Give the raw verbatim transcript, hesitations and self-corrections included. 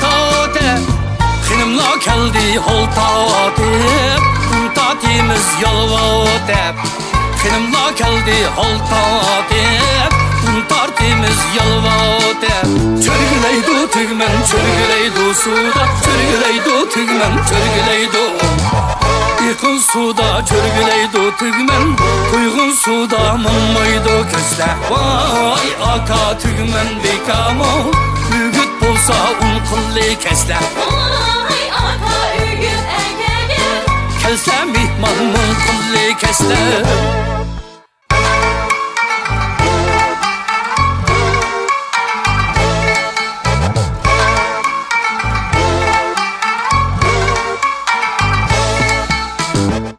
تاۋۇتەپ، خېنىملار كەلدى ھول تاۋۇتەپ، تارتىمىز يالۋاۋۇتەپ. خېنىملار كەلدى ھول تاۋۇتەپ، تارتىمىز يالۋاۋۇتەپ. چۆرگىلەيدۇ تۈگمەن، چۆرگىلەيدۇ سۇدا، چۆرگىلەيدۇ تۈگمەن، چۆرگىلەيدۇ. ئېقىن سۇدا چۆرگىلەيدۇ تۈگمەن، قۇيغۇن سۇدا مۇڭمايدۇ كۆزلەر. ۋاي ئاكا تۈگمەن بىكامۇ، ئۆگۈت بولسا ئۇن قىللى كەسلەر. ۋاي ئاكا ئۆگۈت ئەكەگەن، كەلسە مېھمان مۇڭ قىللى كەسلەر.